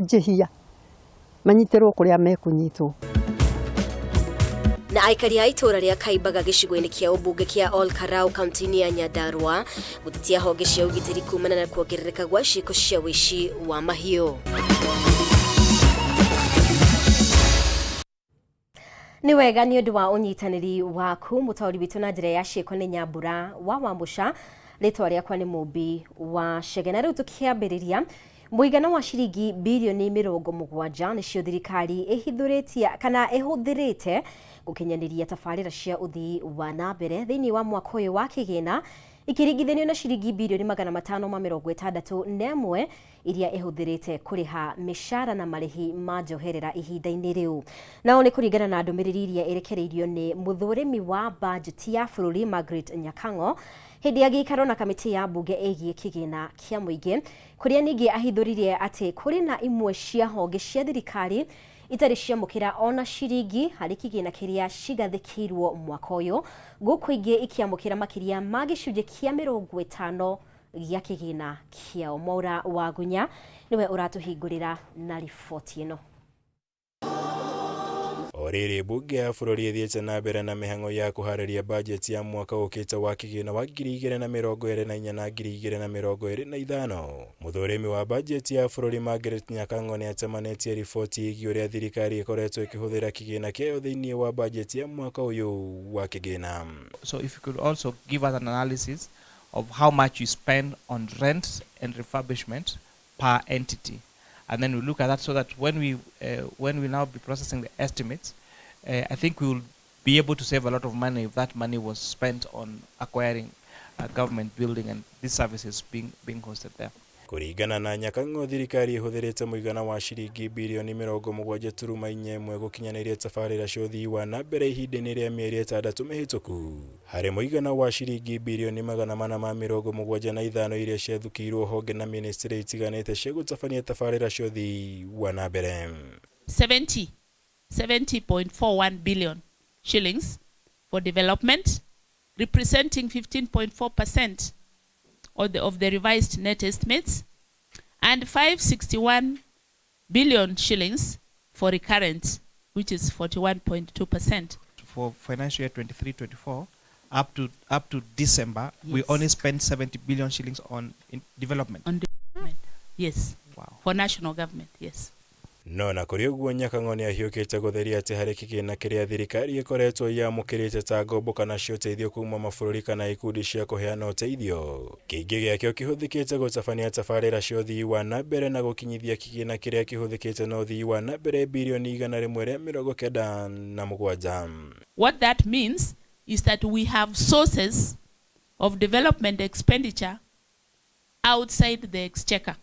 Njĩhia manyitĩrwo kũrĩa mekũnyitwo. Na aikari a itũũra rĩa Kaimbaga gĩcigo-inĩ kĩa ũmbunge kĩa Ol Karau kaunti-inĩ ya Nyandarua gũtetia honge cia ũgitĩri kumana na kuongerereka gwa ciĩko cia ũici wa mahiũ. Nĩ wega nĩ ũndũ wa ũnyitanĩri waku mũtaũri witũ na njĩra ya ciĩko nĩ Nyambura wa Wamũca. Rĩtwa rĩakwa nĩ Mũmbi wa Chege. Na rĩu tũkĩambĩrĩria, mũigana wa ciringi birioni 70 nĩcio thirikari ĩhithũrĩtie kana ĩhũthĩrĩte gũkinyanĩria tabarĩra cia ũthii wa na mbere thĩinĩ wa mwaka ũyũ wa kĩgĩna, ikĩringithanio na ciringi birioni 561 iria ĩhũthĩrĩte kũrĩha mĩcara na marĩhi ma njoherera ihinda-inĩ rĩu. Nao nĩ kũringana na ndũmĩrĩri iria ĩrekereirio nĩ mũthũrĩmi wa banjeti ya bũrũri Margaret Nyakang'o hĩndĩ ya gĩikaro na kamĩtĩ ya mbunge ĩgiĩ kĩgĩna kĩa mũingĩ, kũrĩa ningĩ ahithũririe atĩ kũrĩ na imwe cia honge cia thirikari itarĩ ciamũkĩra ona ciringi harĩ kĩgĩna kĩrĩa cigathĩkĩirwo mwaka ũyũ, gũkũ ingĩ ikĩamũkĩra makĩria ma gĩcunjĩ kĩa 50 gĩa kĩgĩna kĩao. Mwaura Wagunya nĩwe ũratũhingũrĩra na riboti ĩno. O rĩrĩ mbunge ya bũrũri ĩthiĩte na mbere na mĩhang'o ya kũharĩria bajeti ya mwaka ũkĩte wa kĩgĩna wa 2024 na 2025, mũthũrimi wa bajeti ya bũrũri Margaret Nyakang'o nĩ atamanĩtie riboti ĩgiĩ ũrĩa thirikari ĩkoretwo ĩkĩhũthĩra kĩgĩna kĩayo thĩinĩ wa bajeti ya mwaka ũyũ wa kĩgĩna. So if you could also give us an analysis of how much you spend on rent and refurbishment per entity. And then we look at that so that when we now be processing the estimates, I think we will be able to save a lot of money if that money was spent on acquiring a government building and these services being hosted there. Kũringana na Nyakang'o, thirikari ĩhũthĩrĩte mũigana wa ciringi birioni 7.41 gũkinyanĩria tabarĩra cia ũthii wa na mbere ihinda-inĩ rĩa mĩeri 6 mĩhĩtũku, harĩ mũigana wa ciringi birioni 475 iria ciathukĩirwo honge na ministry itiganĩte cia gũtabania tabarĩra cia ũthii wa na mbere. 70.41 billion shillings for development, representing 15.4% of the revised net estimates, and 561 billion shillings for recurrent, which is 41.2%. For financial year 23-24, up to December, we only spent 70 billion shillings on in development. On development, yes. For national government, yes. No na kũrĩ ũguo, Nyakang'o nĩ ahiũkĩte gũtheria atĩ harĩ kĩgĩna kĩrĩa thirikari ĩkoretwo yamũkĩrĩte ta ngombo kana cia ũteithio kuma mabũrũri kana ikundi cia kũheana ũteithio, kĩingĩ gĩakĩo kĩhũthĩkĩte gũtabania tabarĩra cia ũthii wa na mbere na gũkinyithia kĩgĩna kĩrĩa kĩhũthĩkĩte na ũthii wa na mbere birioni 197. What that means is that we have sources of development expenditure outside the exchequer.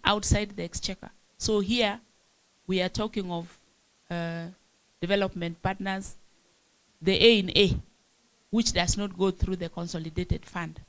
Outside the exchequer. So here we are talking of development partners, the A in A, which does not go through the consolidated fund.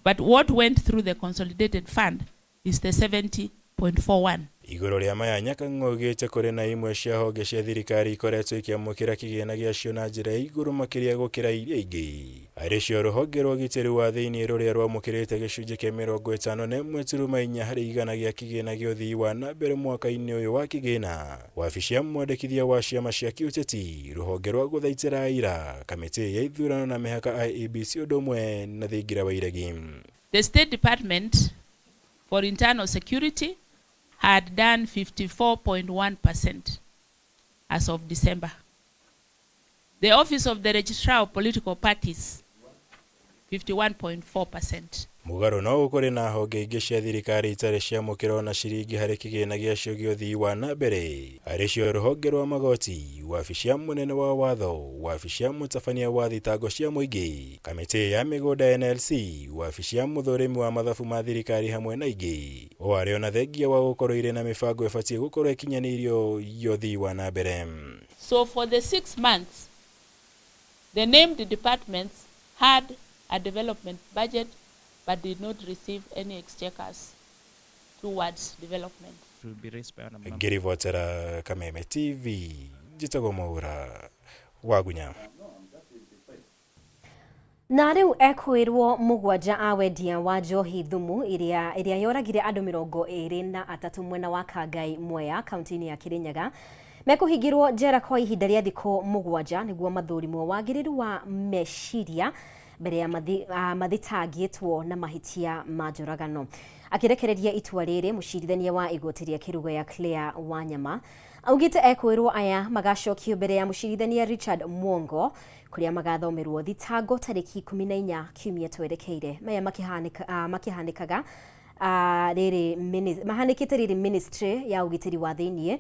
But what went through the consolidated fund is the 70.41. Igũrũ rĩa maya, Nyakang'o augĩte kũrĩ na imwe cia honge cia thirikari ikoretwo ikĩamũkĩra kĩgĩna gĩacio na njĩra ya igũrũ makĩria gũkĩra iria ingĩ, arĩ cio rũhonge rwa ũgitĩri wa thĩinĩ rũrĩa rwamũkĩrĩte gĩcunjĩ kĩa 51.4% gĩa kĩgĩna gĩa ũthii wa na mbere mwaka-inĩ ũyũ wa kĩgĩna, wabici ya mwandĩkithia wa ciama cia kĩũteti, rũhonge rwa gũthaitĩra aira, kamĩtĩ ya ithurano na mĩhaka IEBC, ũndũ ũmwe na thingira wa iregi. The State Department for Internal Security had done 54.1% as of December. The Office of the Registrar of Political Parties, 51.4%. Mũgarũ no kũrĩ na honge ingĩ cia thirikari itarĩ ciamũkĩra ona ciringi harĩ kĩgĩna gĩacio gĩa ũthii wa na mbere, arĩ cio rũhonge rwa magoti, wabici ya mũnene wa watho, wabici ya mũtabania wa thitango cia mũingĩ, kamĩtĩ ya mĩgũnda NLC, wabici ya mũthũrĩmi wa mathabu ma thirikari hamwe na ingĩ, o arĩ ona thengia wa gũkorwo irĩ na mĩbango ĩbatiĩ gũkorwo ĩkinyanĩirio ya ũthii wa na mbere. So for the 6 months, the named departments had a development budget but did not receive any exchequers towards development. It will be raised by a number. Ngĩribotera Kameme TV, njĩtagwo Mwaura Wagunya. Na rĩu ekwĩrwo 7 a wendia wa njohi thumu ĩrĩa yoragire andũ 23 mwena wa Kangai Mwea kaunti-inĩ ya Kirinyaga mekũhingĩrwo njera kwa ihinda rĩa thikũ 7 nĩguo mathũrimwo wagĩrĩru wa meciria mbere ya mathitangĩtwo na mahĩtia ma njũragano. Akĩrekereria itua rĩrĩ, mũcirithania wa igoti rĩa Kĩrũgũya Claire Wanyama augĩte ekwĩrwo aya magacokio mbere ya mũcirithania Richard Mwongo kũrĩa magathomerwo thitango tarĩki 14 kiumia twerekeire. Maya makĩhanĩkaga rĩrĩ mahanĩkĩte rĩrĩ ministry ya ũgitĩri wa thĩiniĩ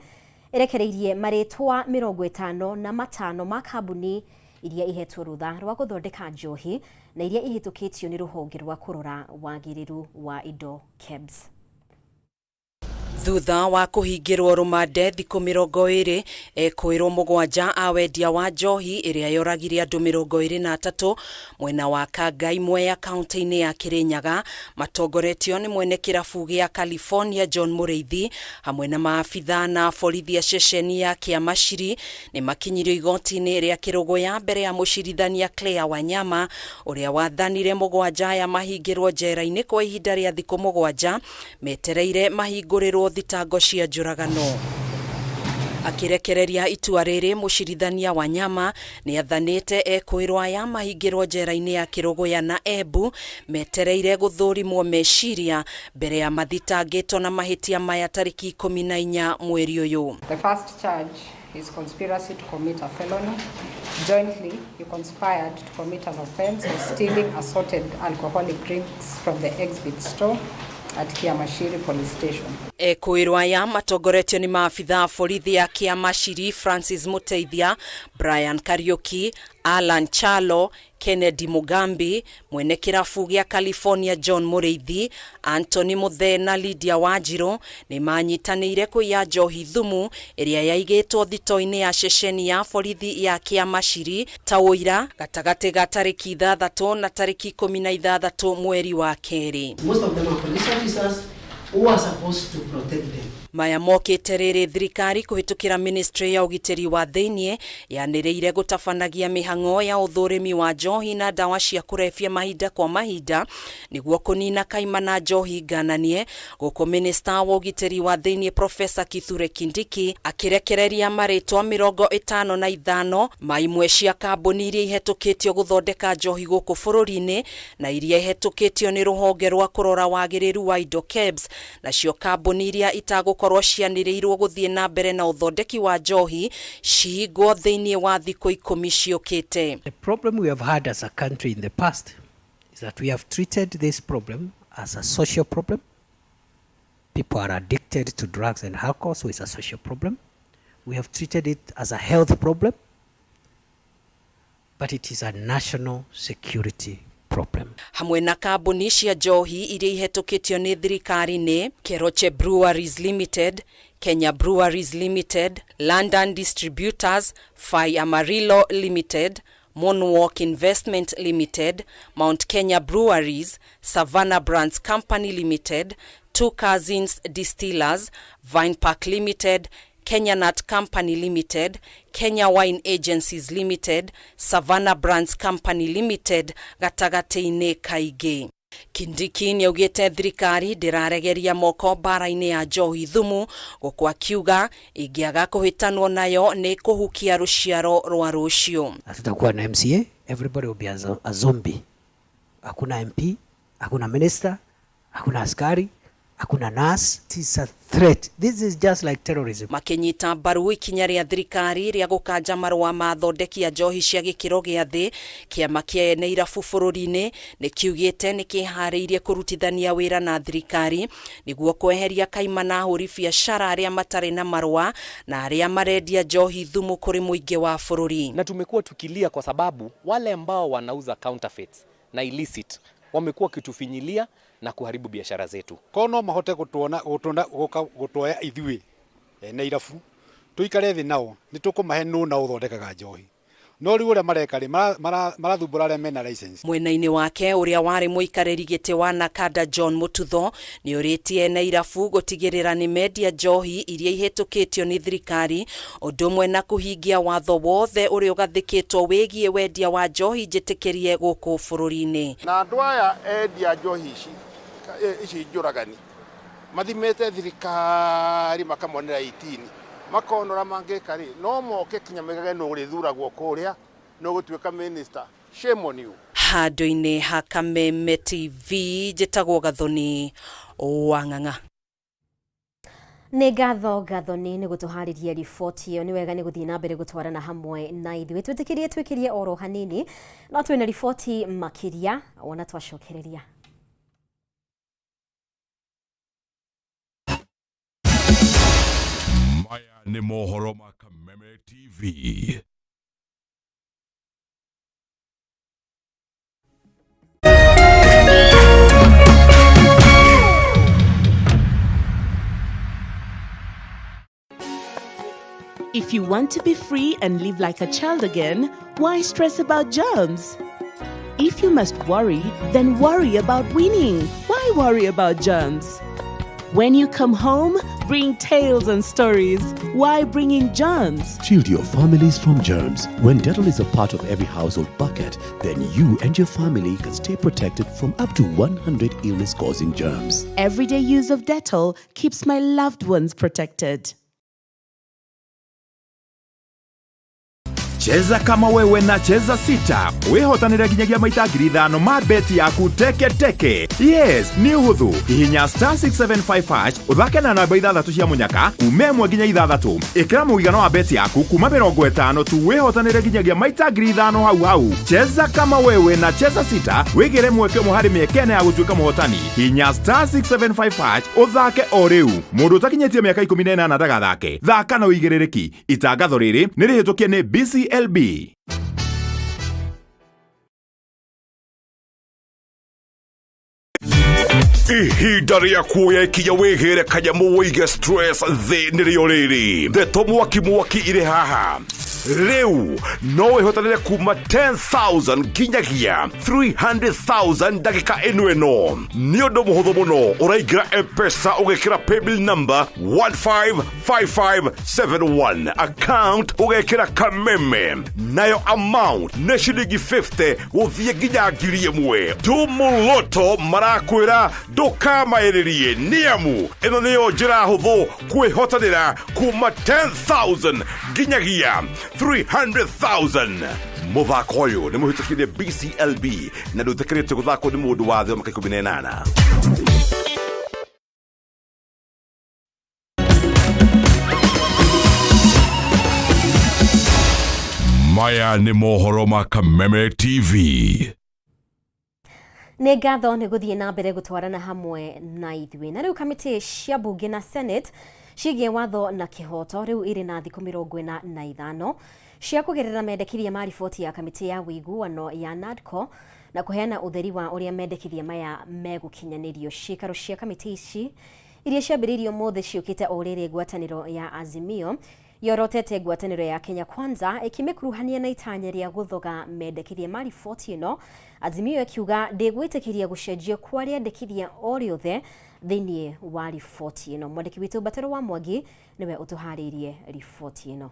ĩrekereirie marĩtwa 55 ma kambuni iria ihetwo rũtha rwa gũthondeka njohi na iria ihĩtũkĩtio nĩ rũhonge rwa kũrora wagĩrĩru wa indo KEBS. Thutha wa kũhingĩrwo rũmande thikũ 20 ekwĩrwo 7 a wendia wa njohi ĩrĩa yoragire andũ 23 mwena wa Kangai Mwea kaunti-inĩ ya Kirinyaga matongoretio nĩ mwene kĩrabu gĩa California John Mũrĩithi hamwe na maabitha na borithi a ceceni ya Kĩamaciri nĩ makinyirio igoti-inĩ rĩa Kĩrũgũya mbere ya mũcirithania Claire Wanyama ũrĩa wathanire 7 aya mahingĩrwo njera-inĩ kwa ihinda rĩa thikũ 7 metereire mahingũrĩrwo thitango cia njũragano. Akĩrekereria itua rĩrĩ, mũcirithania Wanyama nĩ athanĩte ekwĩrwo aya mahingĩrwo njera-inĩ ya Kĩrũgũya na Embu metereire gũthũrimwo meciria mbere ya mathitangĩtwo na mahĩtia maya tarĩki 14 mweri ũyũ. The first charge is conspiracy to commit a felony. Jointly, you conspired to commit an offense of stealing assorted alcoholic drinks from the exhibit store at Kiamashiri Police Station. Ekwĩrwo aya matongoretio nĩ maabitha borithi ya Kiamashiri Francis Muteithia, Brian Kariuki, Alan Chalo, Kennedy Mugambi, mwene kĩrabu gĩa California John Mũrĩithi, Anthony Muthe na Lydia Wanjiru nĩ manyitanĩire kũiya njohi thumu ĩrĩa yaigĩtwo thito-inĩ ya ceceni ya borithi ya Kĩamaciri ta ũira gatagatĩ ga tarĩki 6 na tarĩki 16 mweri wa kerĩ. Most of them are police officers who are supposed to protect them. Maya mokĩte rĩrĩ thirikari kũhĩtũkĩra ministry ya ũgitĩri wa thĩiniĩ yanĩrĩire gũtabanagia mĩhang'o ya ũthũrimi wa njohi na ndawa cia kũrebia mahinda kwa mahinda nĩguo kũnina kaimana njohi ngananie. Gũkũ minista wa ũgitĩri wa thĩiniĩ Professor Kithure Kindiki akĩrekereria marĩtwa 55 ma imwe cia kambuni iria ihetũkĩtio gũthondeka njohi gũkũ bũrũri-inĩ na iria ihetũkĩtio nĩ rũhonge rwa kũrora wagĩrĩru wa indo KEBS, nacio kambuni iria itagũkorwo cianĩrĩirwo gũthiĩ na mbere na ũthondeki wa njohi cihingwo thĩinĩ wa thikũ 10 ciũkĩte. The problem we have had as a country in the past is that we have treated this problem as a social problem. People are addicted to drugs and alcohol, so it's a social problem. We have treated it as a health problem, but it is a national security problem. Hamwe na kambuni cia njohi iria ihetũkĩtio nĩ thirikari nĩ Keroche Breweries Limited, Kenya Breweries Limited, London Distributors, Fai Amarillo Limited, Moonwalk Investment Limited, Mount Kenya Breweries, Savannah Brands Company Limited, Two Cousins Distillers, Vine Park Limited, Kenya Nut Company Limited, Kenya Wine Agencies Limited, Savannah Brands Company Limited gatagatĩ-inĩ kaingĩ. Kindiki nĩaugĩte thirikari ndĩraregeria moko mbara-inĩ ya njohi thumu, gũkũ akiuga ĩngĩaga kũhĩtanwo nayo nĩ kũhukia rũciaro rwa rũciũ. Hatutakuwa na MCA, everybody will be a zombie. Hakuna MP, hakuna minister, hakuna askari, hakuna nurse. It is a threat. This is just like terrorism. Makinyita mbaru ikinya rĩa thirikari rĩa gũkanja marũa ma athondeki a njohi cia gĩkĩro gĩa thĩ, kĩama kĩa ene irabu bũrũri-inĩ nĩ kiugĩte nĩ kĩharĩirie kũrutithania wĩra na thirikari nĩguo kweheria kaimana ahũri biacara arĩa matarĩ na marũa na arĩa marendia njohi thumu kũrĩ mũingĩ wa bũrũri. Na tumekuwa tukilia kwa sababu wale ambao wanauza counterfeits na illicit wamekuwa wakitufinyilia na kuharibu biashara zetu. Kono mahote gutuona gutuna gutuoya ithuĩ ene irabu tuikare thĩ nao nĩ tũkũmahe nũ na ũthondekaga njohi. No riu uria mareka ri marathumbura aria mena license. Mwena-inĩ wake ũrĩa warĩ mũikarĩri gĩtĩ wa Nakada John Mututho nĩ ũrĩtie na irabu gũtigĩrĩra nĩ mendia njohi iria ihĩtũkĩtio nĩ thirikari ũndũ ũmwe na kũhingia watho wothe ũrĩa ũgathĩkĩtwo wĩgiĩ wendia wa njohi njĩtĩkĩrie gũkũ bũrũri-inĩ. Na andũ aya endia njohi ici njũragani mathimĩte thirikari makamonera 18 makonora mangĩka rĩ no moke kinya megage nũ ũrĩthuragwo kũrĩa nũ gũtuĩka minister. Shame on you. Handũ-inĩ ha Kameme TV njĩtagwo Gathoni wa Ng'ang'a. Nĩ ngatho Gathoni nĩ gũtũharĩria riboti ĩyo. Nĩ wega nĩ gũthiĩ na mbere gũtwarana hamwe na ithuĩ. Twĩtĩkĩrie twĩkĩrie oro hanini no twĩna riboti makĩria wona twacokereria. Maya nĩ mohoro ma Kameme TV. If you want to be free and live like a child again, why stress about germs? If you must worry, then worry about winning. Why worry about germs? When you come home, bring tales and stories. Why bring in germs? Shield your families from germs. When Dettol is a part of every household bucket, then you and your family can stay protected from up to 100 illness-causing germs. Everyday use of Dettol keeps my loved ones protected. Cheza kama wewe na Cheza Sita wihotanire nginyagia maita 5,000 ma beti yaku teke teke. Yes, nĩ ũhũthũ. Hihinya star 675 hash ũthake na namba 6 cia mũnyaka kuma 1 nginya 6. Ĩkĩra mũigana wa beti yaku kuma 50 tu wihotanire nginyagia maita 5,000 hau hau. Cheza kama wewe na Cheza Sita wĩgĩre mweke ũmwe harĩ mĩeke ĩna ya gũtuĩka mũhotani. Hihinya star 675 hash ũthake o rĩu. Mũndũ ũtakinyĩtie mĩaka 18 ndagathake. Thaka na ũigĩrĩrĩki. Itangatho rĩrĩ nĩ rĩhĩtũkie nĩ BCLB. Ihinda rĩa kuoya ikinya wĩgĩre kanyamũ wĩige stress thĩ nĩrĩo rĩrĩ. Ndeto mwaki mwaki irĩ haha. Rĩu no wĩhotanĩre kuma 10,000 nginyagia 300,000 ndagĩka ĩno ĩno. Nĩ ũndũ mũhũthũ mũno, ũraingĩra M-Pesa ũgekĩra paybill number 155571, account ũgekĩra Kameme, nayo amount nĩ ciringi 50 gũthiĩ nginya 1,000. Tumũloto marakwĩra ndũkamaĩrĩrie nĩamu ĩno nĩyo njĩra hũthũ kwĩhotanĩra kuma 10,000 nginyagia 300,000. Mũthako ũyũ nĩ mũhĩtũkĩrie BCLB na ndũĩtĩkĩrĩtio gũthakwo nĩ mũndũ wa thĩ wa mĩaka 18. Maya nĩ mohoro ma Kameme TV. Nĩ ngatho nĩ gũthiĩ na mbere gũtwarana hamwe na ithuĩ. Na rĩu kamĩtĩ cia bunge na Senate ciĩgiĩ watho na kĩhoto rĩu irĩ na thikũ 45 cia kũgerera mendekithia ma riboti ya kamĩtĩ ya ũiguano ya NADCO na kũheana ũtheri wa ũrĩa mendekithia maya megũkinyanĩrio. Ciikaro cia kamĩtĩ ici iria ciambĩrĩirio ũmũthĩ ciũkĩte o rĩrĩ ngwatanĩro ya Azimio yorotete ngwatanĩro ya Kenya Kwanza ĩkĩmĩkuruhania na itanya rĩa gũthoga mendekithia ma riboti ĩno. Azimio ĩkiuga ndĩgwĩtĩkĩria gũcenjio kwa rĩandĩkithia o rĩothe thĩinĩ wa riboti ĩno. Mwandĩki witũ Batero wa Mwangi nĩwe ũtũharĩirie riboti ĩno.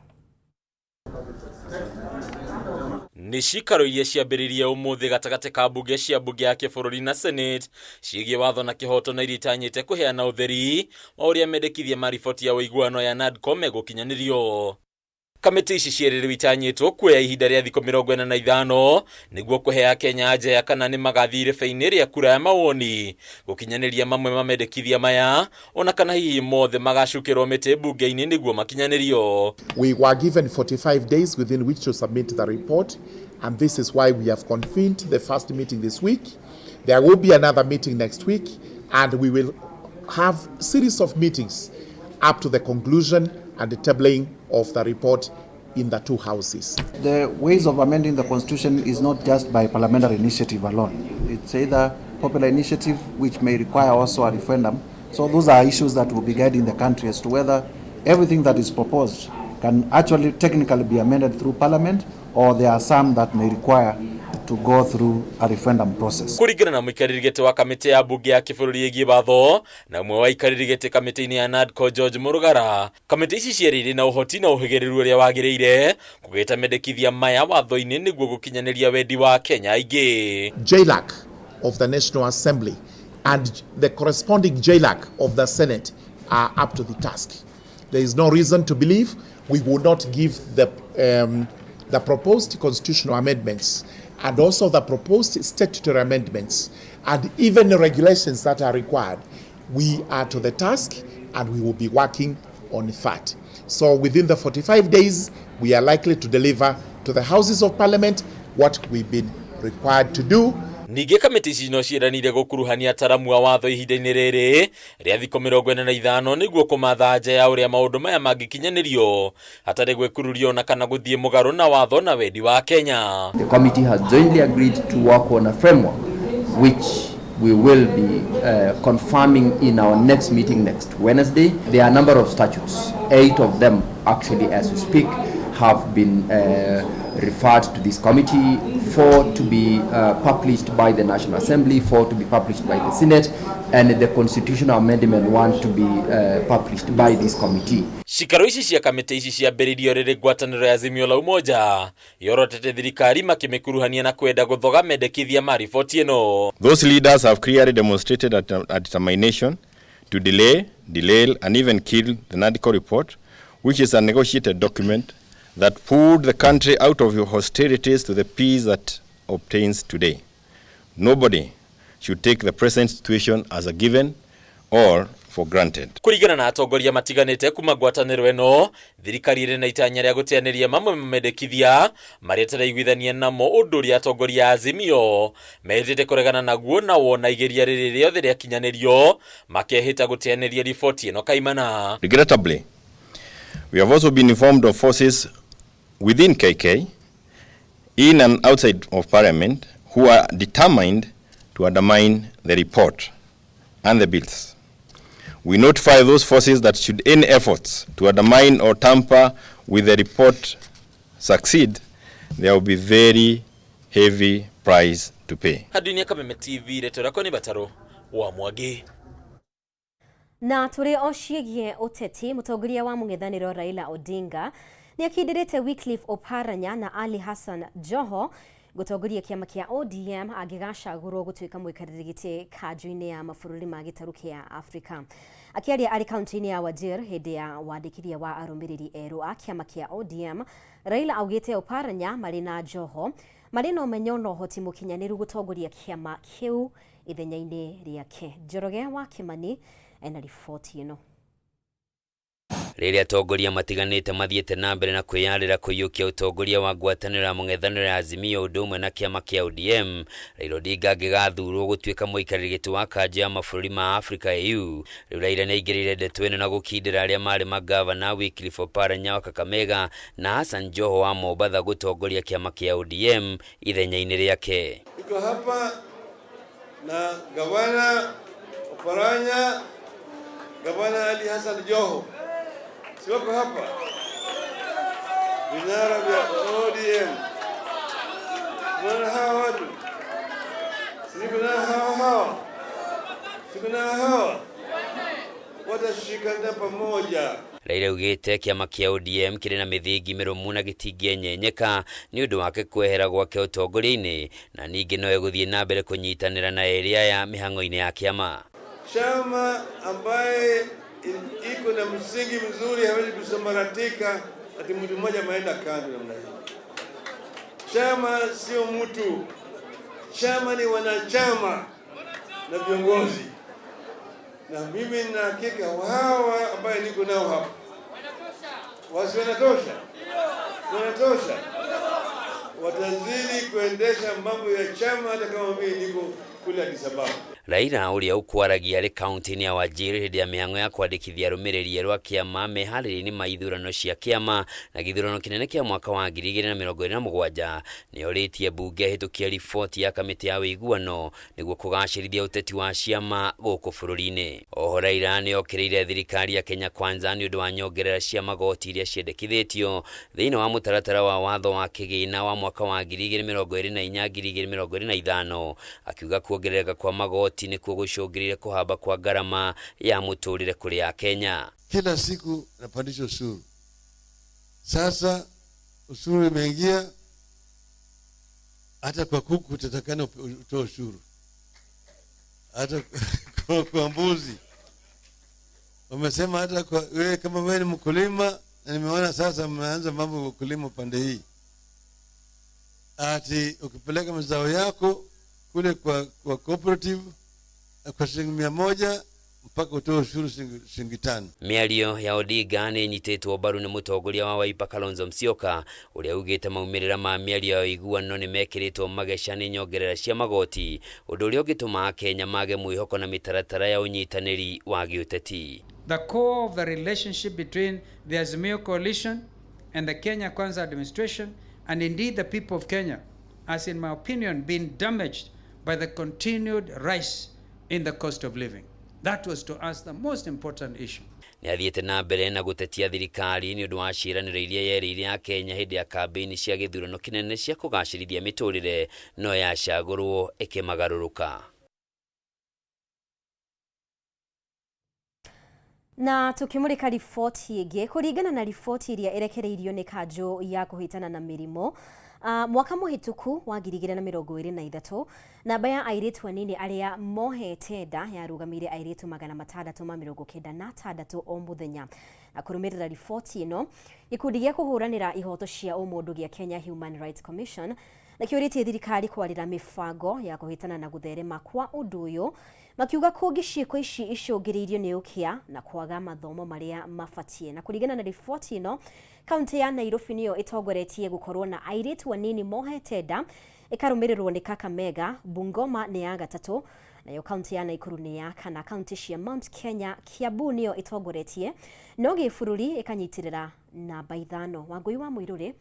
Nĩ cikaro iria ciambĩrĩirie ũmũthĩ gatagatĩ ka mbunge cia mbunge ya kĩbũrũri na Senate ciĩgiĩ watho na kĩhoto na iria itanyĩte kũheana ũtheri wa ũrĩa mendekithia ma riboti ya ũiguano ya NADCO megũkinyanĩrio. Kamĩtĩ ici cierĩ rĩu itanyĩtwo kuoya ihinda rĩa thikũ 45 nĩguo kũhe Akenya anja ya kana nĩ magathiĩ irebe-inĩ rĩa kura ya mawoni gũkinyanĩria mamwe ma mendekithia maya ona kana hihi mothe magacukĩrwo mĩtĩ mbunge-inĩ nĩguo makinyanĩrio. We were given 45 days within which to submit the report, and this is why we have convened the first meeting this week. There will be another meeting next week, and we will have series of meetings up to the conclusion and the tabling of the report in the two houses. The ways of amending the constitution is not just by parliamentary initiative alone. It's either popular initiative, which may require also a referendum. So those are issues that will be guiding the country as to whether everything that is proposed can actually technically be amended through Parliament, or there are some that may require to go through a referendum process. Kũringana na mũikarĩri gĩtĩ wa kamĩtĩ ya mbunge ya kĩbũrũri ĩgiĩ watho na ũmwe wa aikarĩri gĩtĩ kamĩtĩ-inĩ ya NADCO George Murugara, kamĩtĩ ici cierĩ irĩ na ũhoti na ũhĩgĩrĩru ũrĩa wagĩrĩire kũgĩta mendekithia maya watho-inĩ nĩguo gũkinyanĩria wendi wa Kenya aingĩ. JLAC of the National Assembly and the corresponding JLAC of the Senate are up to the task. There is no reason to believe we would not give the proposed constitutional amendments and also the proposed statutory amendments and even the regulations that are required. We are to the task and we will be working on that. So within the 45 days, we are likely to deliver to the Houses of Parliament what we've been required to do. Ningĩ kamĩtĩ ici no ciĩranĩire gũkuruhania ataramu a watho ihinda-inĩ rĩrĩ rĩa thikũ 45 nĩguo kũmatha nja ya ũrĩa maũndũ maya mangĩkinyanĩrio hatarĩ gwĩkururio na kana gũthiĩ mũgarũ na watho na wendi wa Kenya. The committee has jointly agreed to work on a framework which we will be confirming in our next meeting next Wednesday. There are a number of statutes, 8 of them actually as we speak, have been referred to this committee, 4 to be published by the National Assembly, 4 to be published by the Senate, and the Constitutional Amendment 1 to be published by this committee. Cikaro ici cia kamĩtĩ ici ciambĩrĩirio rĩrĩ ngwatanĩro ya Azimio la Umoja yorotete thirikari makĩmĩkuruhania na kwenda gũthoga mendekithia ma riboti ĩno. Those leaders have clearly demonstrated a determination to delay, derail, and even kill the NADCO report, which is a negotiated document that pulled the country out of hostilities to the peace that obtains today. Nobody should take the present situation as a given or for granted. Kũringana na atongoria matiganĩte kuma ngwatanĩro ĩno, thirikari ĩrĩ na itanya rĩa gũteanĩria mamwe mamendekithia marĩa ĩtaraiguithania namo, ũndũ ũrĩa atongoria a Azimio mehĩtĩte kũregana naguo, na wona igeria rĩrĩ rĩothe rĩakinyanĩrio makehĩta gũteanĩria riboti ĩno kaimana. Regrettably, we have also been informed of forces within KK, in and outside of Parliament, who are determined to undermine the report and the bills. We notify those forces that should any efforts to undermine or tamper with the report succeed, there will be very heavy price to pay. Handũ-inĩ Kameme TV, rĩtwa rĩakwa nĩ Bataro wa Mwangi. Na tũrĩ o ciĩgiĩ ũteti, mũtongoria wa mũng'ethanĩro Raila Odinga nĩ akindĩrĩte Wycliffe Oparanya na Ali Hassan Joho gũtongoria kĩama kĩa ODM angĩgacagũrwo gũtuĩka mũikarĩri gĩtĩ kanjũ-inĩ ya mabũrũri ma gĩtarũ kĩa Afrika. Akĩaria arĩ kaunti-inĩ ya Wajir hĩndĩ ya wandĩkithia wa arũmĩrĩri erũ a kĩama kĩa ODM, Raila augĩte Oparanya marĩ na Joho marĩ na ũmenyo na ũhoti mũkinyanĩru gũtongoria kĩama kĩu ithenya-inĩ rĩake. Njoroge wa Kĩmani ena riboti ĩno. Rĩrĩa atongoria matiganĩte mathiĩte na mbere na kwĩyarĩra kũiyũkia ũtongoria wa ngwatanĩro ya mũng'ethanĩro ya Azimio ũndũ ũmwe na kĩama kĩa ODM, Raila Odinga angĩgathurwo gũtuĩka mũikarĩri gĩtĩ wa kanjũ ya mabũrũri ma Afrika AU. Rĩu Raila nĩaingĩrĩire ndeto ĩno na gũkindĩra arĩa marĩ magavana Wycliffe Oparanya wa Kakamega na Hassan Joho wa Mombatha gũtongoria kĩama kĩa ODM ithenya-inĩ rĩake. Tuko hapa na gavana Oparanya, gavana Ali Hassan Joho, si wako hapa, vinara vya ODM. Tunaona hawa watu, si kuna hawa hawa, si kuna hawa, watashikana pamoja. Raila augĩte kĩama kĩa ODM kĩrĩ na mĩthingi mĩrũmu na gĩtingĩenyenyeka nĩ ũndũ wake kwehera gwake ũtongoria-inĩ, na ningĩ no egũthiĩ na mbere kũnyitanĩra na erĩ aya mĩhang'o-inĩ ya kĩama. Chama ambaye iko na msingi mzuri hawezi kusambaratika ati mtu mmoja ameenda kando namna hii. Chama sio mtu, chama ni wanachama na viongozi, na mimi nina hakika hawa ambaye niko nao hapa wasi wanatosha, wanatosha, watazidi kuendesha mambo ya chama hata kama mimi niko kule Addis Ababa. Raila ũrĩa ũkwaragia arĩ kaunti-inĩ ya Wajir hĩndĩ ya mĩhang'o ya kwandĩkithia arũmĩrĩri erũ a kĩama meharĩria-inĩ ma ithurano cia kĩama na gĩthurano kĩnene kĩa mwaka wa 2027 nĩorĩtie mbunge ĩhĩtũkie riboti ya kamĩtĩ ya ũiguano nĩguo kũgacĩrithia ũteti wa ciama gũkũ bũrũri-inĩ. Oho Raila nĩokĩrĩire thirikari ya Kenya Kwanza nĩ ũndũ wa nyongerera cia magoti iria ciendekithĩtio thĩinĩ wa mũtaratara wa watho wa kĩgĩna wa mwaka wa 2024 2025, akiuga kuongerereka kwa magoti nĩkuo gũcũngĩrĩire kũhamba kwa ngarama ya mũtũrĩre kũrĩ Akenya. Kila siku napandisha ushuru. Sasa ushuru imeingia hata kwa kuku utatakana utoe ushuru, hata kwa mbuzi wamesema, hata kwa wewe kama wewe ni mkulima, na nimeona sasa mmeanza mambo ya ukulima pande hii, ati ukipeleka mazao yako kule kwa cooperative kwa shilingi 100 mpaka utoe ushuru shilingi 5. Mĩario ya Odinga nĩ ĩnyitĩtwo mbaru nĩ mũtongoria wa Wiper Kalonzo Musyoka ũrĩa ugĩte maumĩrĩra ma mĩario ya ũiguano nĩ mekĩrĩtwo mageca nĩ nyongerera cia magoti, ũndũ ũrĩa ũngĩtũma Akenya mage mwĩhoko na mĩtaratara ya ũnyitanĩri wa gĩũteti. The core of the relationship between the Azimio coalition and the Kenya Kwanza administration, and indeed the people of Kenya, has in my opinion been damaged by the continued rise in the cost of living. That was to us the most important issue. Nĩ athiĩte na mbere na gũtetia thirikari nĩ ũndũ wa ciĩranĩro iria yerĩire Akenya hĩndĩ ya kambĩini cia gĩthurano kĩnene cia kũgacĩrithia mĩtũrĩre, no yacagũrwo ĩkĩmagarũrũka. Na tukimurika riboti ĩngĩ, kũringana na riboti ĩrĩa ĩrekereirio nĩ kanjũ ya kũhĩtana na mĩrimũ, mwaka mũhĩtũku wa 2023 namba ya airĩtu anini arĩa mohete nda yarũgamĩire airĩtu 696 o mũthenya. Na kũrũmĩrĩra riboti ĩno, gĩkundi gĩa kũhũranĩra ihoto cia ũmũndũ gĩa Kenya Human Rights Commission na kĩũrĩtie thirikari kwarĩra mĩbango ya kũhĩtana na gũtherema kwa ũndũ ũyũ, makiuga kũngĩ ciĩko ici icũngĩrĩirio nĩ ũkĩa na kwaga mathomo marĩa mabatie. Na kũringana na riboti ĩno, kaunti ya Nairobi nĩyo ĩtongoretie gũkorwo na airĩtu anini mohete nda, ĩkarũmĩrĩrwo nĩ Kakamega, Bungoma nĩ ya gatatũ, nayo kaunti ya Nakuru nĩ ya kana. Kaunti cia Mount Kenya, Kiambu nĩyo ĩtongoretie, no gĩbũrũri ĩkanyitĩrĩra namba 5. Wangũi wa Mũirũrĩ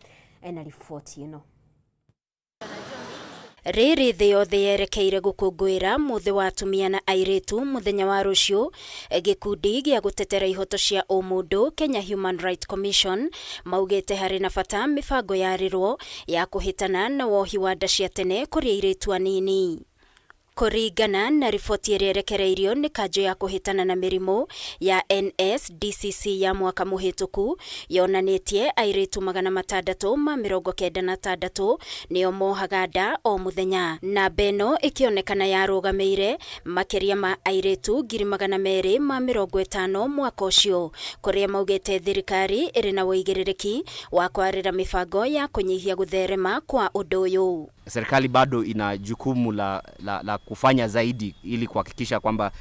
ena riboti ĩno. Rĩrĩ thĩ yothe yerekeire gũkũngũĩra mũthĩ wa atumia na airĩtu mũthenya wa rũciũ, gĩkundi gĩa gũtetera ihoto cia ũmũndũ Kenya Human Rights Commission maugĩte harĩ na bata mĩbango yarĩrwo ya kũhĩtana na wohi wa nda cia tene kũrĩ airĩtu anini. Kũringana na riboti ĩrĩa ĩrekereirio nĩ kanjũ ya kũhĩtana na mĩrimũ ya NSDCC ya mwaka mũhĩtũku, yonanĩtie airĩtu 696 nĩo mohaga nda o mũthenya. Namba ĩno ĩkĩonekana yarũgamĩire makĩria ma airĩtu 250,000 mwaka ũcio, kũrĩa maugĩte thirikari ĩrĩ na ũigĩrĩrĩki wa kwarĩra mĩbango ya kũnyihia gũtherema kwa ũndũ ũyũ. Serikali bado ina jukumu la kufanya zaidi ili kuhakikisha kwamba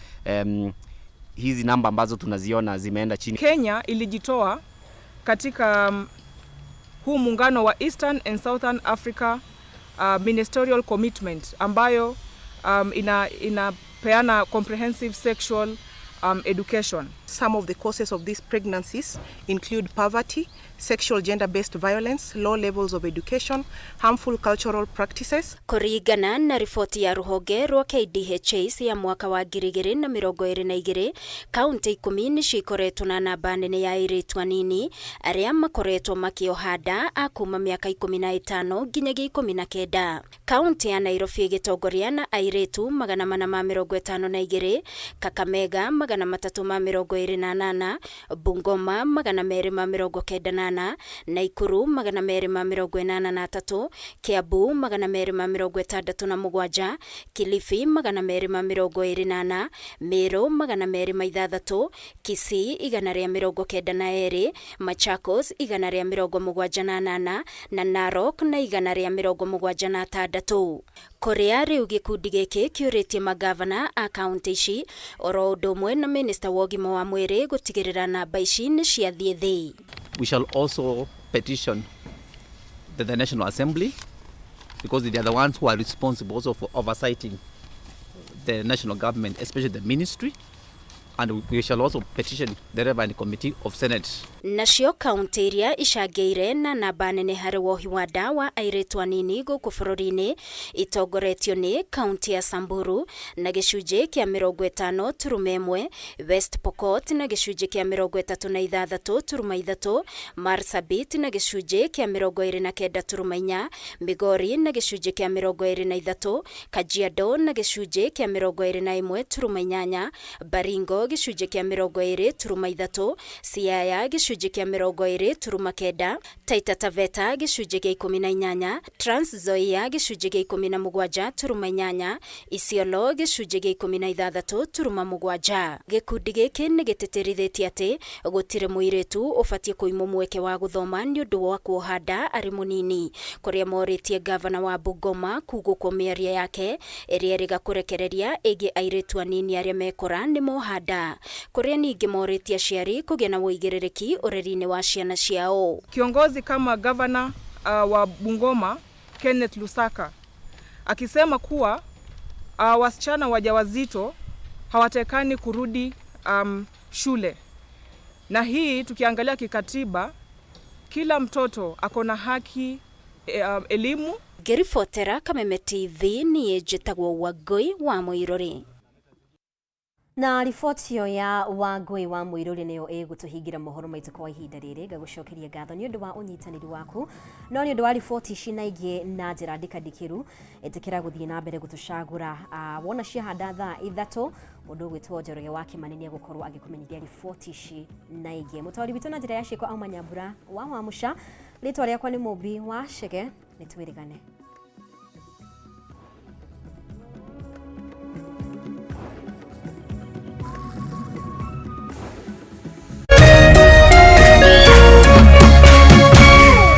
hizi namba ambazo tunaziona zimeenda chini. Kenya ilijitoa katika huu muungano wa Eastern and Southern Africa Ministerial Commitment ambayo inapeana comprehensive sexual education. Some of the causes of these pregnancies include poverty, sexual gender-based violence, low levels of education, harmful cultural practices. Kũringana na riboti ya rũhonge rwa KDHS ya mwaka wa 2022, kaunti 10 nĩcio ikoretwo na namba nene ya airĩtu anini arĩa makoretwo makĩoha nda a kuma mĩaka 15 nginyagia 19. Kaunti ya Nairobi ĩgĩtongoria na airĩtu 452, Kakamega 328, Bungoma 298, Nakuru 283, Kiambu 267, Kilifi 224, Meru 206, Kisii 192, Machakos 178 na Narok na 176. Kũrĩa rĩu gĩkundi gĩkĩ kĩũrĩtie magavana a kaunti ici oro ũndũ ũmwe na minista wa ũgima wa mwĩrĩ gũtigĩrĩra namba ici nĩ ciathiĩ thĩ. We shall also petition the National Assembly, because they are the ones who are responsible also for oversighting the national government, especially the ministry, and we shall also petition the relevant committee of Senate. Nacio kaunti iria icangĩire na namba nene harĩ wohi wa nda wa airĩtu anini gũkũ bũrũri-inĩ itongoretio nĩ kaunti ya Samburu na gĩcunjĩ kĩa 50.1, West Pokot na gĩcunjĩ kĩa 36.3, Marsabit na gĩcunjĩ kĩa 29.4, Migori na gĩcunjĩ kĩa 23, Kajiado na gĩcunjĩ kĩa 21.8, Baringo gĩcunjĩ kĩa 20.3, Siaya gĩcunjĩ kĩa 20.9, Taita Taveta gĩcunjĩ kĩa 18, Trans Nzoia gĩcunjĩ kĩa 17.8, Isiolo gĩcunjĩ kĩa 16.7. Gĩkundi gĩkĩ nĩ gĩtĩtĩrithĩtie atĩ gũtirĩ mũirĩtu ũbatiĩ kũimwo mweke wa gũthoma nĩ ũndũ wa kuoha nda arĩ mũnini, kũrĩa morĩtie gavana wa Bungoma kugũkwo mĩario yake ĩrĩa ĩrĩga kũrekereria ĩgiĩ airĩtu anini arĩa mekora nĩ moha nda, kũrĩa ningĩ morĩtie aciari kũgĩa na ũigĩrĩrĩki ũreri-inĩ wa ciana ciao. Kiongozi kama gavana wa Bungoma Kenneth Lusaka akisema kuwa wasichana wajawazito hawatekani kurudi shule, na hii tukiangalia kikatiba kila mtoto akona haki elimu. Ngĩribotera Kameme TV niĩ njĩtagwo Wangũi wa Mũirũrĩ. Na riboti ĩyo ya Wangũi wa Mũirũrĩ nĩyo ĩgũtũhingira mohoro maitũ kwa ihinda rĩrĩ. Ngagũcokeria ngatho nĩ ũndũ wa ũnyitanĩri waku, no nĩ ũndũ wa riboti ici na ingĩ na njĩra ndikandikĩru, ĩtĩkĩra gũthiĩ na mbere gũtũcagũra. Wona ciahanda thaa 3 mũndũ ũgwĩtwo Njoroge wa Kĩmani nĩ egũkorwo agĩkũmenyithia riboti ici na ingĩ. Mũtaũri witũ na njĩra ya ciĩko auma Nyambura wa Wamũca, rĩtwa rĩakwa nĩ Mũmbi wa Chege, nĩ twĩrĩgane.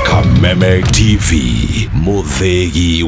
Kameme TV, Muthegi.